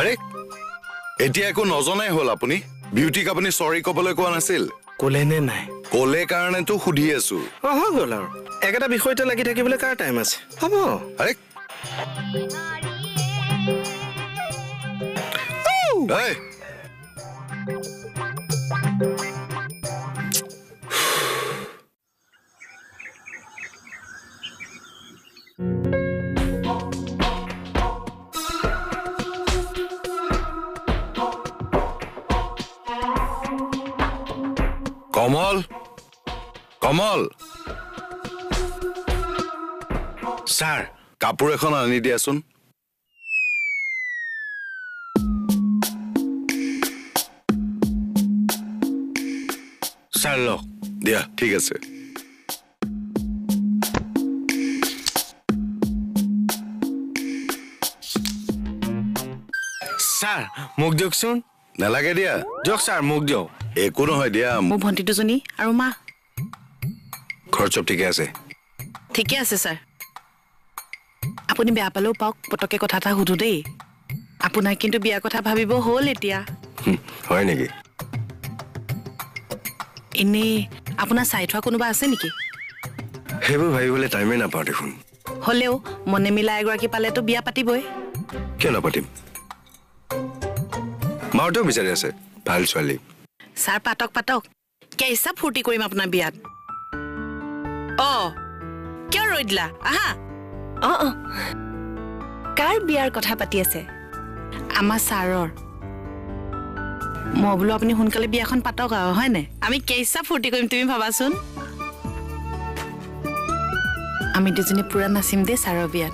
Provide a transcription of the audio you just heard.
আৰে এতিয়া একো নজনাই হ'ল আপুনি। বিউটিক আপুনি চৰি ক'বলৈ কোৱা নাছিল? ক'লে নে নাই? ক'লে কাৰণেতো সুধি আছো। অ হৈ গ'ল আৰু, একেটা বিষয়তে লাগি থাকিবলৈ কাৰ টাইম আছে? হ'ব। আৰে কমল, কমল ছাৰ, কাপোৰ এখন আনি দিয়াচোন। ছাৰ লওক। দিয়া, ঠিক আছে। ছাৰ মোক দিয়কচোন। নালাগে দিয়া। দিয়ক ছাৰ, মোক দিয়ক। একো নহয় দিয়া। মোৰ ভণ্টি দুজনী আৰু মা। ঘৰত চব ঠিকে আছে? ঠিকে আছে ছাৰ। আপুনি বেয়া পালেও পাওক, পটককে কথা এটা সুধো দেই। আপোনাৰ কিন্তু বিয়াৰ কথা ভাবিব হ'ল এতিয়া। হয় নেকি? এনেই আপোনাৰ চাই থোৱা কোনোবা আছে নেকি? সেইবোৰ ভাবিবলৈ টাইমেই নাপাওঁ দেখোন। হ'লেও মনে মিলা এগৰাকী পালেতো বিয়া পাতিবই। কিয় নাপাতিম? মাহঁতেও বিচাৰি আছে ভাল ছোৱালী। ছাৰ পাতক পাতক, কেইচা ফূৰ্তি কৰিম আপোনাৰ বিয়াত। অ কিয় ৰৈ দিলা? আহা। অ অ, কাৰ বিয়াৰ কথা পাতি আছে? আমাৰ ছাৰৰ। মই বোলো আপুনি সোনকালে বিয়াখন পাতক আৰু, হয়নে? আমি কেইচা ফূৰ্তি কৰিম তুমি ভাবাচোন। আমি দুজনী পুৰা নাচিম দেই ছাৰৰ বিয়াত।